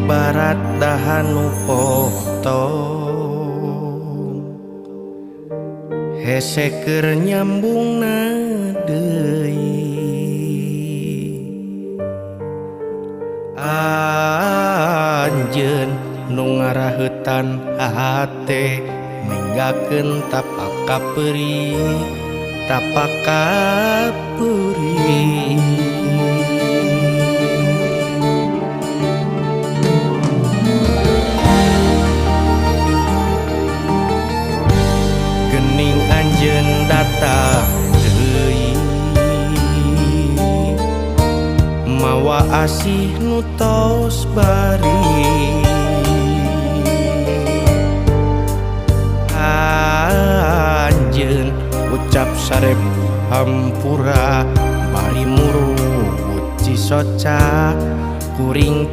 Ibarat dahan nu potong hese keur nyambungna deui. Anjeun nu ngaraheutan hate ninggalkeun tapak kaperi, tapak kaperi. Gening anjeun datang deui mawa asih nu tos bari. Anjeun ucap sarebu hampura bari murugut cisoca kuring.